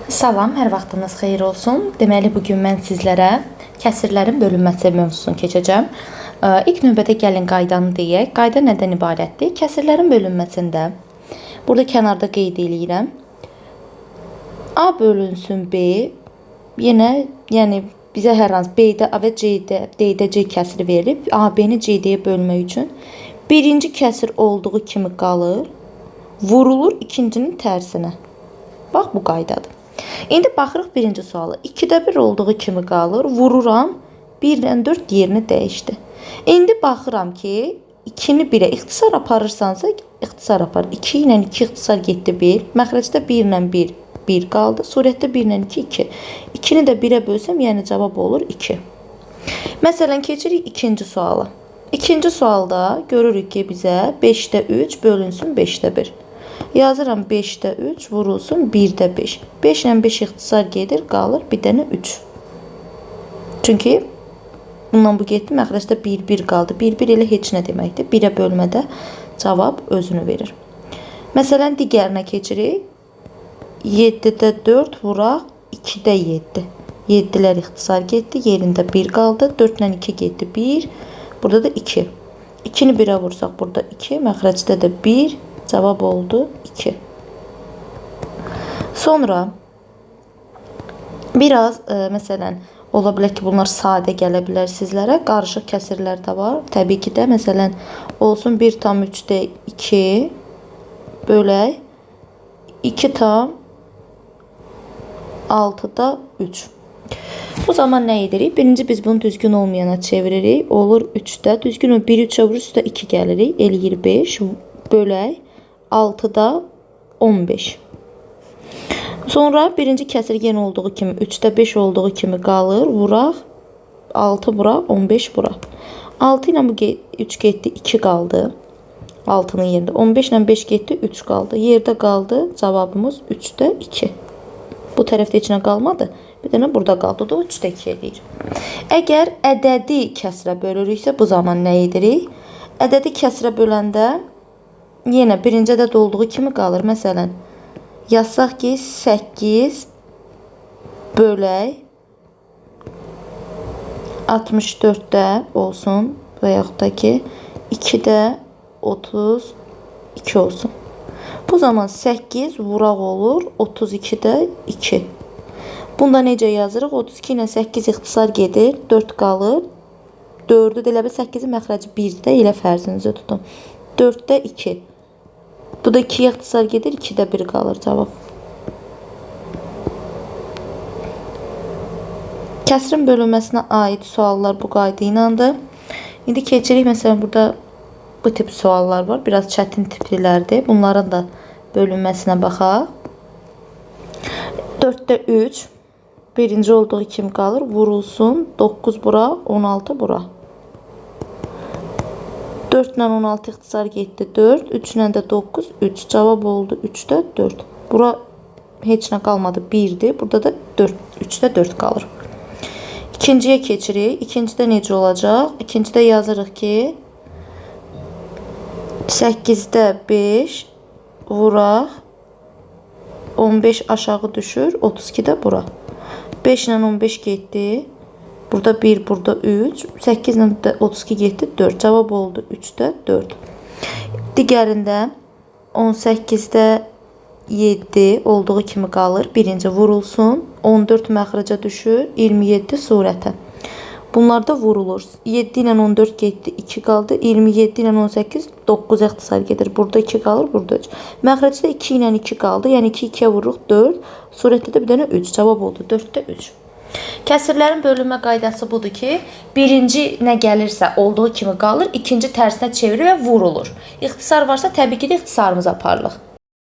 Salam, hər vaxtınız xeyir olsun. Deməli, bugün mən sizlərə kəsirlərin bölünməsi mövzusunu keçəcəm. İlk növbədə gəlin qaydanı deyək. Qayda nədən ibarətdir? Kəsirlərin bölünməsində, burada kənarda qeyd eləyirəm. A bölünsün B, yenə, yəni bizə hər hansı B-də A və C-də, D-də C kəsiri verilib. A, B-ni C-dəyə bölmək üçün birinci kəsir olduğu kimi qalır, vurulur ikincinin tərsinə. Bax, bu qaydadır. İndi baxırıq birinci suala. 2-də 1 olduğu kimi qalır. Vururam. 1 ilə 4 yerini dəyişdi. İndi baxıram ki, 2-ni 1-ə ixtisar aparırsansa, ixtisar apar. 2 ilə 2 ixtisar getdi 1. Məxrəcdə 1 ilə 1, 1 qaldı. Surətdə 1 ilə 2, 2. 2-ni də 1-ə bölsəm, yəni cavab olur 2. Məsələn, keçirik ikinci suala. İkinci sualda görürük ki, bizə 5-də 3 bölünsün 5-də 1. Yazıram 5-də 3 vurulsun 1-də 5. 5 ilə 5 ixtisar gedir, qalır bir dənə 3. Çünki bundan bu getdi, məxrəcdə 1, 1 qaldı. 1, 1 elə heç nə deməkdir. 1-ə bölmədə cavab özünü verir. Məsələn, digərinə keçirik. 7-də 4 vuraq 2-də 7. 7-lər ixtisar getdi, yerində 1 qaldı. 4 ilə 2 getdi, 1. Burada da 2. 2-ni 1-ə vursaq, burada 2. Məxrəcdə də 1. Cavab oldu 2. Sonra biraz məsələn, ola bilər ki, bunlar sadə gələ bilər sizlərə. Qarışıq kəsirlər də var. Təbii ki də, məsələn, olsun 1,3-də 2 bölək 2,6-da 3. Bu zaman nə edirik? Birinci biz bunu düzgün olmayana çeviririk. Olur 3-də. Düzgün 1 3-ə vurur, üstə 2 gəlirik. Eləyir 5 bölək 6-da 15. Sonra birinci kəsir yenə olduğu kimi 3-də 5 olduğu kimi qalır. Vuraq 6 bura, 15 bura. 6 ilə bu 3 getdi, 2 qaldı. 6-nın yerində. 15 ilə 5 getdi, 3 qaldı. Yerdə qaldı. Cavabımız 3-də 2. Bu tərəfdə heç nə qalmadı. Bir dənə burada qaldı. O da 3-də 2 eləyir. Əgər ədədi kəsrə bölürüksə, bu zaman nə edirik? Ədədi kəsrə böləndə yenə birinci ədəd olduğu kimi qalır. Məsələn, yazsaq ki, 8 bölək 64-də olsun və yaxud da ki, 2-də 32 olsun. Bu zaman 8 vuraq olur 32-də 2. Bunda necə yazırıq? 32 ilə 8 ixtisar gedir, 4 qalır. 4-ü də elə bil 8-in məxrəci 1-də, elə fərzinizi tutun. 4-də 2. Bu da 2-yə ixtisar gedir, 2-də 1 qalır cavab. Kəsrin bölünməsinə aid suallar bu qayda iləndir. İndi keçirik, məsələn, burada bu tip suallar var. Biraz çətin tiplilərdir. Bunların da bölünməsinə baxaq. 4-də 3. Birinci olduğu kimi qalır. Vurulsun. 9 bura, 16 bura. 4 ilə 16 ixtisar getdi 4, 3 ilə də 9, 3. Cavab oldu 3-də 4. Bura heç nə qalmadı, 1-dir. Burada da 4, 3-də 4 qalır. İkinciyə keçirik. İkincidə necə olacaq? İkincidə yazırıq ki, 8-də 5 vuraq, 15 aşağı düşür, 32-də bura. 5 ilə 15 getdi. Burada 1, burada 3. 8 ilə 32 getdi, 4. Cavab oldu 3-də 4. Digərində 18-də 7 olduğu kimi qalır. Birinci vurulsun. 14 məxrəcə düşür. 27 surətə. Bunlar da vurulur. 7 ilə 14 getdi, 2 qaldı. 27 ilə 18, 9 ixtisar gedir. Burada 2 qalır, burada 3. Məxrəcdə 2 ilə 2 qaldı. Yəni 2 2-yə vururuq 4. Surətdə də bir dənə 3. Cavab oldu 4-də 3. Kəsirlərin bölünmə qaydası budur ki, birinci nə gəlirsə olduğu kimi qalır, ikinci tərsinə çevirir və vurulur. İxtisar varsa təbii ki də ixtisarımız aparılır.